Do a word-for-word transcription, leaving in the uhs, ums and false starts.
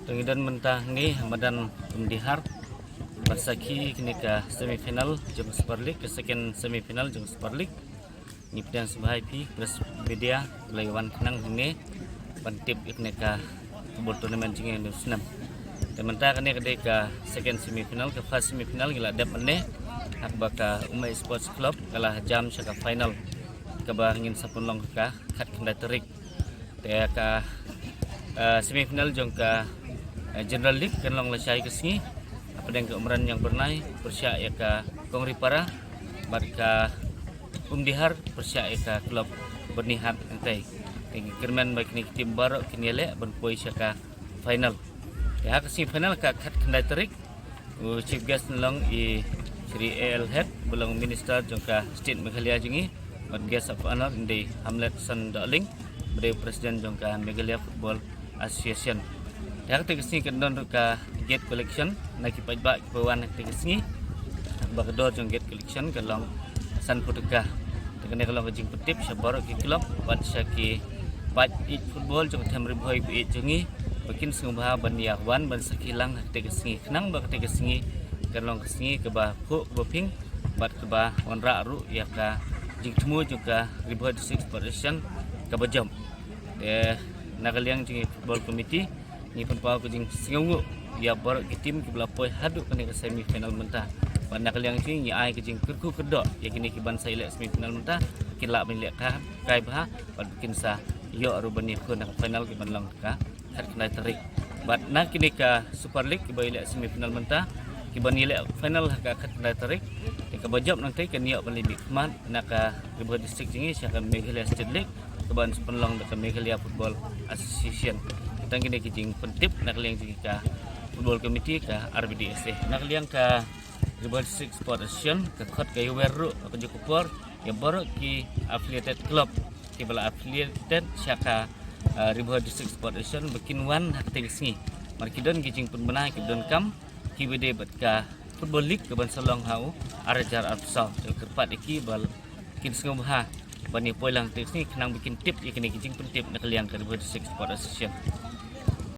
Te ngi don mynta hangne ha madan Umdihar ban sakhi kane ka semi final jong Super League, ka second semi final jong Super League. Ngi pdiang sngewbha ïa phi press media ba la wan khnang hangne ban tip ïa kane ka football tournament jong ngi ha une u snem. Te mynta kane ka dei ka second semi final, ka first semi final ngi la dep mynne ha kaba ka Umai Sports Club ka la jam sha ka final kaba ngin sa pynlong ha ka khatkhyndai tarik. Te ka, eh, semi final jong ka, eh, General League kan long lashai ka sngi hapdeng ka Umran Ïangbyrnai pyrshah ïa ka Kongripara bad ka Umdihar pyrshah ïa ka Club Byrnihat. Nangta te ngi kyrmen ba kine ki team baroh kin ïaleh ban poi sha ka final. Te ha ka semi final ka khatkhyndai tarik, u chief guest ngi long i Shri A L Hek ba long Minister jong ka State Meghalaya jong ngi, bad guest of honor ngi dei Hamletson Dohling ba dei President jong ka Meghalaya Football Association. Te ha kata ka sngi kan don ruh ka gate collection na ki paidbah kiba wan ha kata ka sngi. Ba ka dor jong gate collection ka long sanphew tyngka. Te kane ka long ka jingpyntip sha baroh ki club bad sha ki paid ïeit football jong ka Them Ri Bhoi ba ïeit jong ngi ba kin sngewbha ban ïa wan ban sakhi lang ha kata ka sngi, khnang ba kata ka sngi kan long ka sngi kaba phuh kaba ping bad kaba wanrah ruh ïa ka jingthmu jong ka Ri Bhoi District Sports Association kaba jop. Te na ka liang jong ngi football committee ngi pynpaw ka jingsngewnguh ïa baroh ki team kiba la poi haduh kane ka semi final mynta. Bad na ka liang jong ngi ngi ai ka jingkyrkhu kyrdoh ïa kine ki ban sa ïaleh semi final mynta, kin lah ban ïaleh ka kai bha bad kin sa ïoh ruh ban ïakhun ha ka final kiban long ha ka khatkhyndai tarik. Bad na kine ka Super League kiba ïaleh semi final mynta, kiban ïaleh final ha ka khatkhyndai tarik. Te kaba jop nangta kan ïoh ban leit beit khmat na ka Ri Bhoi District jong ngi sha ka Meghalaya State League kaban sa pynlong da ka Meghalaya Football Association. Tang kine ki jingpyntip na ka liang jong ngi ka football committee ka R B D S A. Na ka liang ka Ri Bhoi District Sport Association ka khot ka ïawer ruh ha kajuh ka por ïa baroh ki affiliated club kiba la affiliated sha ka, eh, Ri Bhoi District Sport Association ba kin wan ha kata ka sngi. Namar ki don ki jingpynbna kiba donkam kiba dei bad ka football league kaban sa long ha u ar hajar arphew saw. Te kyrpad ïa ki ba kin sngewbha ban ïa poi lang ha kata ka sngi khnang ba kin tip ïa kine ki jingpyntip na ka liang ka Ri Bhoi District Sport Association.